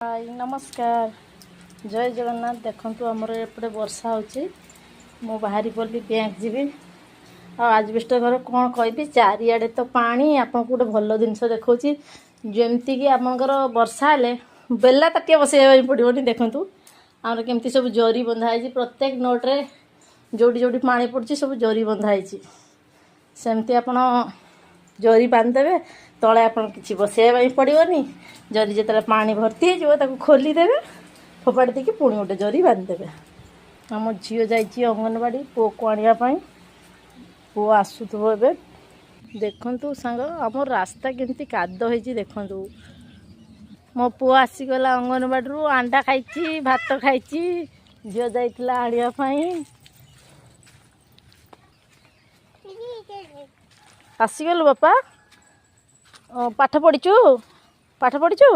High, ନମସ୍କାର, ଜୟ ଜଗନ୍ନାଥ। ଦେଖନ୍ତୁ, ଆମର ଏପଟେ ବର୍ଷା ହେଉଛି। ମୁଁ ବାହାରି ପଡ଼ିଲି, ବ୍ୟାଙ୍କ ଯିବି। ଆଉ ଆଜବେଷ୍ଟର ଘର କ'ଣ କହିବି, ଚାରିଆଡ଼େ ତ ପାଣି। ଆପଣଙ୍କୁ ଗୋଟେ ଭଲ ଜିନିଷ ଦେଖାଉଛି, ଯେମିତିକି ଆପଣଙ୍କର ବର୍ଷା ହେଲେ ବେଲା ତାଟିଆ ବସେଇବା ପାଇଁ ପଡ଼ିବନି। ଦେଖନ୍ତୁ, ଆମର କେମିତି ସବୁ ଜରି ବନ୍ଧା ହେଇଛି। ପ୍ରତ୍ୟେକ ନୋଟ୍ରେ ଯେଉଁଠି ଯେଉଁଠି ପାଣି ପଡ଼ୁଛି, ସବୁ ଜରି ବନ୍ଧା ହେଇଛି। ସେମିତି ଆପଣ ଜରି ବାନ୍ଧିଦେବେ, ତଳେ ଆପଣ କିଛି ବସେଇବା ପାଇଁ ପଡ଼ିବନି। ଜରି ଯେତେବେଳେ ପାଣି ଭର୍ତ୍ତି ହେଇଯିବ, ତାକୁ ଖୋଲିଦେବେ, ଫୋପାଡ଼ି ଦେଇକି ପୁଣି ଗୋଟେ ଜରି ବାନ୍ଧିଦେବେ। ଆମ ଝିଅ ଯାଇଛି ଅଙ୍ଗନବାଡ଼ି ପୁଅକୁ ଆଣିବା ପାଇଁ। ପୁଅ ଆସୁଥିବ ଏବେ। ଦେଖନ୍ତୁ ସାଙ୍ଗ, ଆମ ରାସ୍ତା କେମିତି କାଦ ହେଇଛି ଦେଖନ୍ତୁ। ମୋ ପୁଅ ଆସିଗଲା ଅଙ୍ଗନବାଡ଼ିରୁ, ଅଣ୍ଡା ଖାଇଛି, ଭାତ ଖାଇଛି। ଝିଅ ଯାଇଥିଲା ଆଣିବା ପାଇଁ। ଆସିଗଲୁ ବାପା? ପାଠ ପଢ଼ିଛୁ? ପାଠ ପଢ଼ିଛୁ?